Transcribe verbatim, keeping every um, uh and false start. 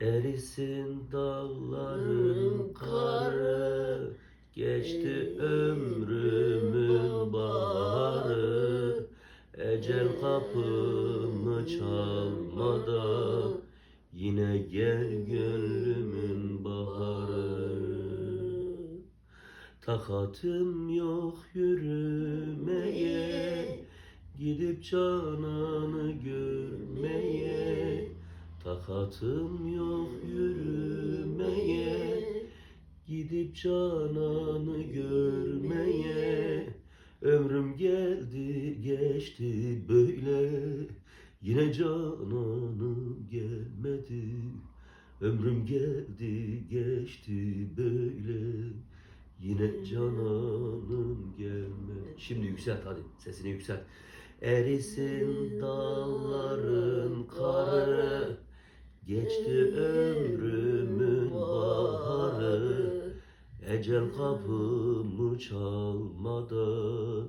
Erisin dağların karı, geçti ömrümün baharı. Ecel kapımı çalmadan yine gel gönlümün baharı. Takatım yok yürümeye, gidip cananı görmeye. Takatım yok yürümeye, gidip cananı görmeye. Ömrüm geldi geçti böyle, yine cananım gelmedi. Ömrüm geldi geçti böyle, yine cananım gelmedi. Şimdi yükselt hadi, sesini yükselt. Erisin dağların karı, geçti ömrümün baharı. Ecel kapımı çalmadan